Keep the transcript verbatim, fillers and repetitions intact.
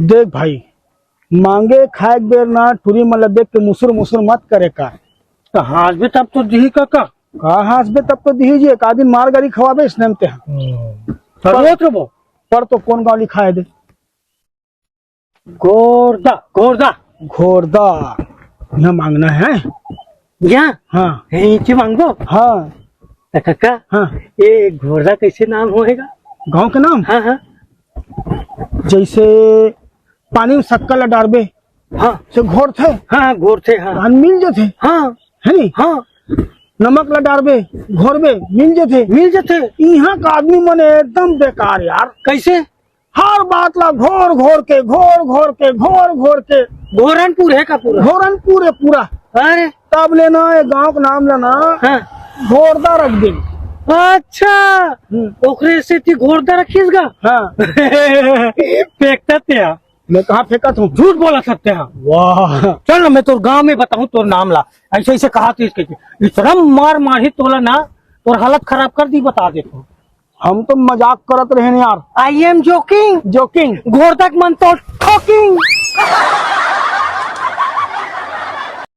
देख भाई, मांगे खाए के बेर ना टूरी मन ला देख के मुसुर मुसुर मत करे का। त हाँसबे तब तो दिही काका। का हाँसबे तब तो दिही जी, एक आध दिन मार गारी खवाबे इसने में ते। त रोत रबो। पर तो कोन गाँव लिखाए दे? घोरदा, घोरदा। घोरदा। यहाँ मांगना है? यहाँ? हाँ। यहीं के मांगबो? हाँ। त काका, हाँ। ये घोरदा कैसे नाम होएगा? गाँव के नाम? हाँ, हाँ। जैसे पानी में शक्कर ला डारबे, हाँ। से घोरथे। हाँ, घोरथे, हाँ। धान मिल जथे। हाँ। है नी? हाँ। नमक ला डारबे, घोरबे, मिल जथे। मिल जथे। यहाँ का आदमी मन एकदम बेकार यार। कैसे? हर बात ला घोर घोर के, घोर घोर के, घोर घोर के। घोरनपुर है का पूरा? घोरनपुर है पूरा। अरे। तब ले ना ये गांव के नाम ला ना हाँ। घोरदा रख दे। अच्छा, हम्म। ओकरे सेती घोरदा रखिस गा? हाँ। फेंकता ते हा। मैं कहाँ फेंकत हूँ? झूठ बोला सकते हैं। वाह। चल ना, मैं तोर गांव में बताऊं तोर नाम ला। ऐसे ऐसे कहा तो इसके इतना मार मारी तोला ना, तोर हालत खराब कर दी, बता देता हूँ। हम तो मजाक करत रहे यार। I am joking। Joking। घोरदा के मन तो ठोकिंग।